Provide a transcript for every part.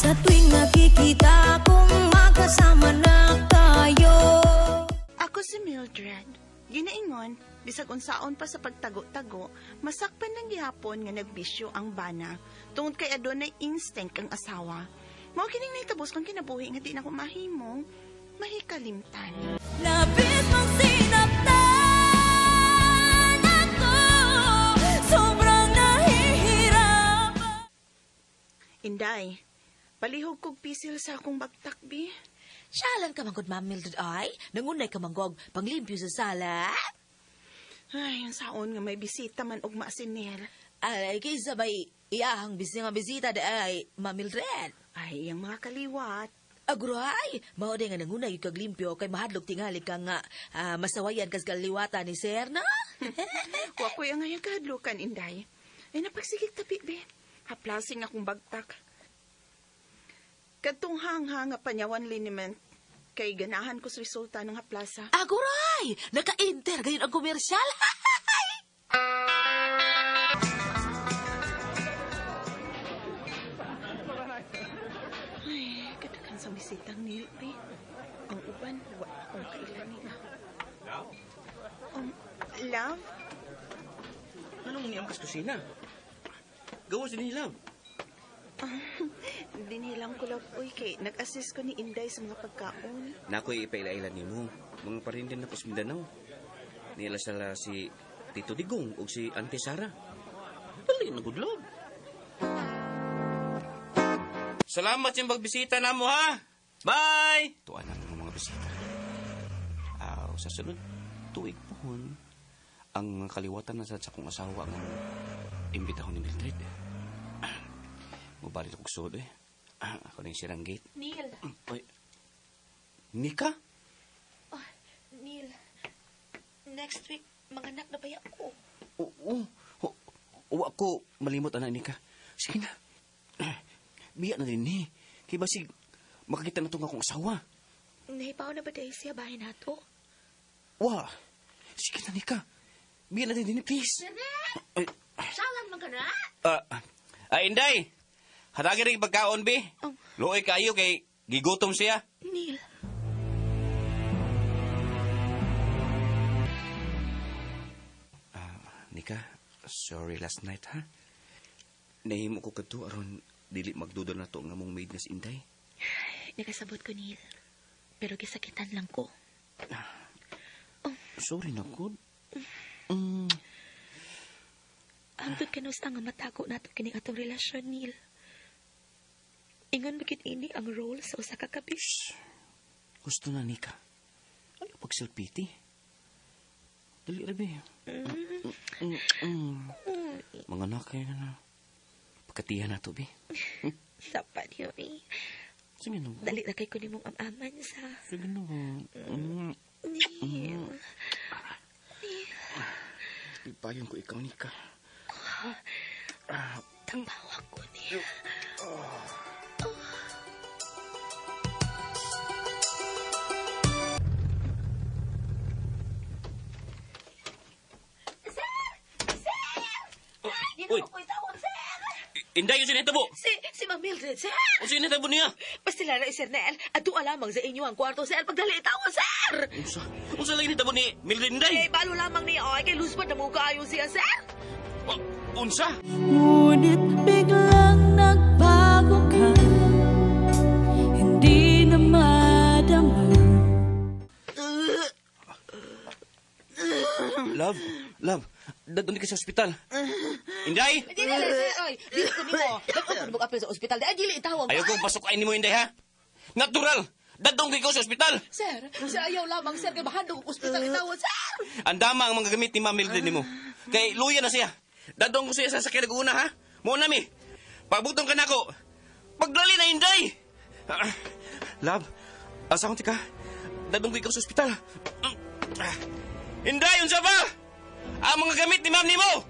Sa tuwing nakikita kong magkasama na kayo. Ako si Mildred. Ginaingon, bisag unsaon pa sa pagtago-tago, masakpan ng gihapon nga nagbisyo ang bana. Tungod kay adunay instinct ang asawa. Mao kining nahitabos kong kinabuhi nga di na ko mahimo, mahikalimtan. Labis mong sinaktan ako, sobrang nahihirapan. Inday, palihog kog pisil sa akong bagtak, bi. Siyalan ka manggod, Ma'am Mildred, ay. Nangunay ka manggog, panglimpyo sa sala. Ay, ang saon nga may bisita man og maasinil. Ay, kaysa may iyahang nga bisita di ay, Ma'am Mildred. Ay, ang mga kaliwat. Aguray, mao di nga nangunay kag limpyo kay mahadlok tingali ka nga masawayan kas kaliwatan ni Sir, na? Wa ko'y ang ngayang kahadlukan, Inday. Ay, napagsigig tabi, be. Haplasing akong bagtak. Kadtong hangha nga panyawan liniment, kay ganahan ko sa resulta ng haplasa. Aguray! Naka-enter gayon ang komersyal. Ay, kadakan sa bisitang Neil, be. Ang uban, wa akong kailan nila. Love? Anong niyang kas kusina? Gawas din love. Dinilang ko lang, uy, kay nag-assist ko ni Inday sa mga pagkaon. Nakoy ipailailan nimo. Mga parindan na sa Mindanao. Nila sala si Tito Digong o si Auntie Sara. Dali na good love. Salamat sa pagbisita na mo ha. Bye! Tuan na mga bisita. Sa sunod tuig pohon, ang kaliwatan na sa akong asawa ang imbitahon ni Mildred. Mubalik akong sud eh. Ako na yung sirang gate. Neil. Oy. Nika? Oh, Neil, next week, manganak na ba ako? Oo. Oo, ako malimot anak Nika. Sige na. Biya na din ni. Kay basig makakita na itong akong asawa. Nahipaw na ba dahil siya bahay nato? Wa. Sige na, Nika. Biya na din ni, please. Ay, Salan man ka na? Inday. Hatagin rin pagkaon, bi. Oh. Luoy kayo kay gigutom siya. Neil. Nika, sorry last night, ha? Nahimo ko kadto aron dili magduda na to nga mong maid nga si Inday. Nakasabot ko, Neil. Pero gisakitan lang ko. Sorry na ko. Hangtod kanusta nga matago nato kining atong relasyon, Neil. Ingon ba gyud ini ang role sa usa ka kabis? Gusto na, Nika. Ano pag-self-pity? Dali, rabi. Mga anak, kaya na. Pagkatihan na to, bi. Dapat yun, eh. Sige na. Dali na kay ko nimong amaman sa... Sige na. Neil. Ipayon ko ikaw, Nika. Tambawa ko, Neil. Sir! Sir! Uy! Ginoo ko'y tawag, sir! Inday, yung sinitabo! Si Ma'am Mildred, sir! O sinitabo niya? Pastila na, Sir Nel. Ato lamang sa inyo ang kwarto, sir. Pagdali tawag, sir! Unsa? Unsa lagi nitabo ni Mildred, Inday? Eh, balo lamang niya, ay, kay lusbad na mo kaayo siya, sir! Unsa? Ngunit biglang nagbago ka, hindi na madama. Love, love, dadun ka sa ospital. Inday! Dili, sir, oy. Dili ko nimo. Dagko ko nimo sa ospital. Ay, dili itawag. Ayaw kong pasok ay nimo, Inday, ha? Natural! Dadong ko sa ospital! Sir, sir, ayaw lamang, sir. Kay mahandog ang ospital itawag, sir! Ang dama ang mga gamit ni Ma'am Mildred nimo. Kay luya na siya. Dadong ko siya sa sakyan una, ha? Muna mi. Pagbutong ka nako. Pagdali na, Inday! Love, asa akong tika? Dadong ko ikaw sa ospital. Inday, unsa ba? Ang mga gamit ni Ma'am nimo!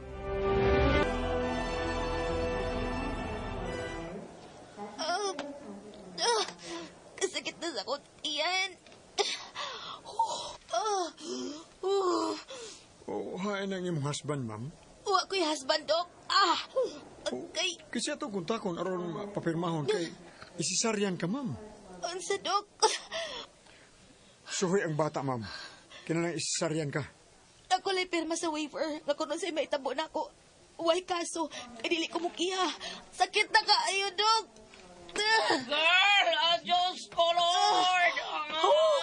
Kasakit na sa akong tiyan. Oh, hain ang imong husband, ma'am. Wa ko'y husband, Dok. Ah, okay. Kasi ato kung takon aron papirmahon kay Isisaryan ka, ma'am. Unsa, Dok? Suhoy ang bata, ma'am. Kinalang isisaryan ka. Ako lay pirma sa waiver. Nga kung unsay maitabo na ako. Way kaso, kay dili ko mukiha. Sakit na kaayo, Dok. Girl, ah, Diyos ko, Lord! Oh,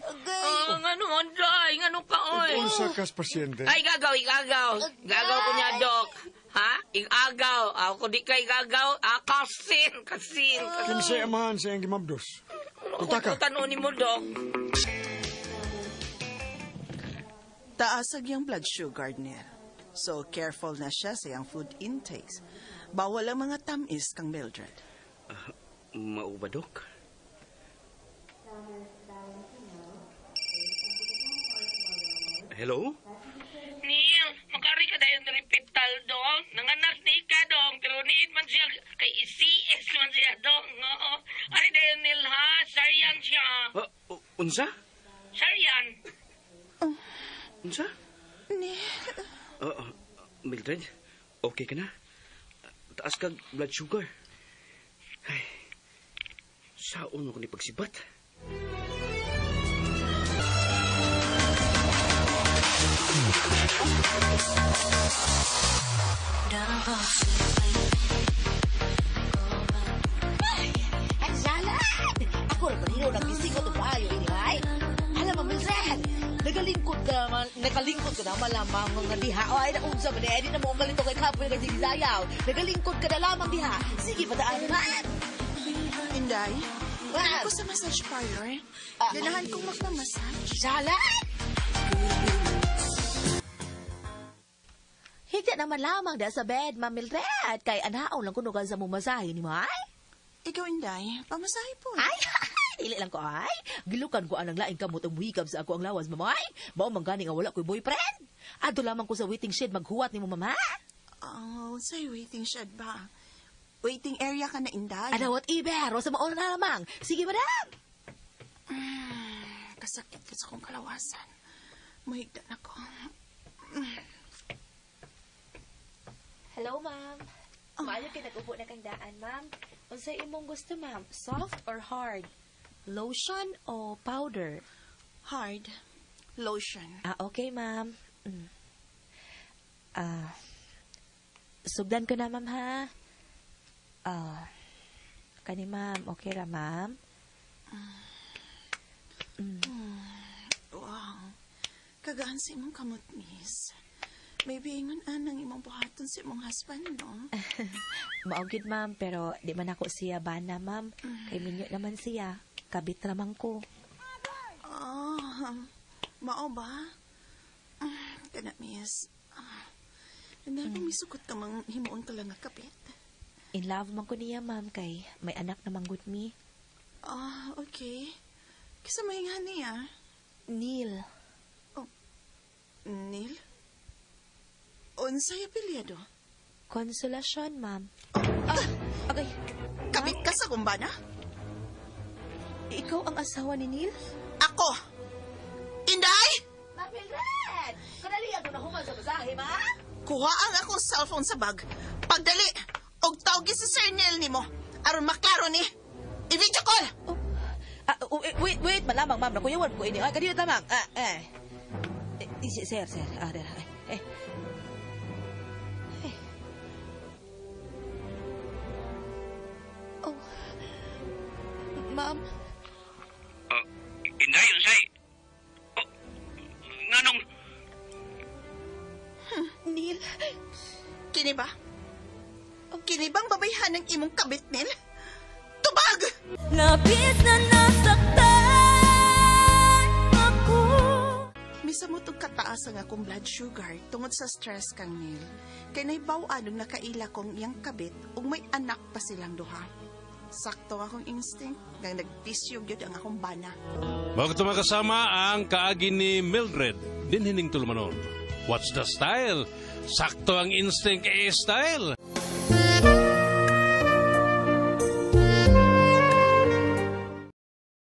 agay. Ah, ngano, Anday? Ngano ka, oy? Unsa kas pasyente? Ay, gagaw, igagaw. Gagaw ko niya, Dok. Ha? Igagaw. Ako di ka igagaw. Ah, kasin, kasin. Kinsay amahan sa iyang gimabdos. Utaka. Tanong ni mo, Dok. Taas ang iyang blood sugar niya. So careful na siya sa iyang food intakes. Bawal ang mga tamis kang Mildred. Mao ba, Dok? Hello? Neil, makari ka dahil repital, dong. Nanganak ni ka, dong. Pero niit man siya, kay CS man siya, dong. Oo. Ari dahil, Neil, ha? Saryan siya. Unsa? Saryan. Unsa? Ni, Mildred, okay ka na? Taas kag blood sugar. Ay, saon ako ni pagsibat? Ang salad! Ako rin kanino nagising ko ito payo ini ay. Alam mo, Mildred, nagalingkod ka naman, nakalingkod ka naman lamang nga diha. O, ay, naunsa man eh, di na mo ang galito kay kapoy kay Sayaw. Nagalingkod ka na lamang diha. Sige, padaan man. Inday, Ma'am. ako sa massage parlor. Ganahan kong magmamassage. Salad! Higda naman lamang da sa bed, Ma'am Mildred. Kay anaon lang kuno ka sa mumasahe ni mo, ay. Ikaw, Inday, pamasahe po. Ay, dili lang ko ay. Gilukan ko anang laing kamot ang wikab sa ako ang lawas, mama ay. Mao man gani nga wala ko'y boyfriend. Adto lamang ko sa waiting shed maghuwat nimo, mama. Oh, say waiting shed ba? Waiting area ka na, Inday. Ana whatever, sa mauna na lamang. Sige, madam. Kasakit ko sa akong kalawasan. Mahigda na ko. Hello, ma'am. Maayo kay nag-upo na kang daan, ma'am. Unsay imong gusto, ma'am? Soft or hard? Lotion o powder? Hard. Lotion. Ah, okay, ma'am. Ah, sugdan ko na, ma'am, ha? Ah, kani, ma'am. Okay ra, ma'am? Wow. Kagaan sa imong kamot, miss. Maybe ingon anang imong buhaton sa imong husband, no? Mao gyud, ma'am, pero di man ako siya bana, ma'am. Kay minyo naman siya. Kabit ramang ko. Ah, mao ba? Kana, miss. Ah, Hindi mm. misukot ka mang himuon ka lang nga kapit. In love man ko niya, ma'am, kay may anak na manggod mi. Ah, okay. Kisa may nga niya. Neil. Neil? Unsay apelyido? Konsolasyon, ma'am. Ah, agay. Kabit ka sa kumbana? Ikaw ang asawa ni Neil? Ako! Inday! Ma'am Mildred, kadali ako na human sa masahe, ma'am. Kuha ang akong cellphone sa bag. Pagdali! Og tawgi si Sir Neil nimo. Aron maklaro ni. I-video call! Oh. Ah, oh, eh, wait, wait, malamang, ma'am. Nakuyawan ko ini. Ay, kanina lamang. Ah, eh. Eh, sir, sir. Ah, der. Eh. Eh. Oh. Ma'am, Inday, unsay? Oh, nganong Neil. Kini ba? Kini bang babayhan ng imong kabit, Neil? Tubag! Labis na nasaktan ako. Misamot og kataas ang akong blood sugar tungod sa stress kang Neil. Kay naibaw-an og nakaila kong iyang kabit ug may anak pa silang duha. Sakto akong instinct nga nagbisyo gyud ang akong bana. Mao kato mga kasama ang kaagi ni Mildred dinhining tulumanon. What's the style? Sakto ang instinct eh style.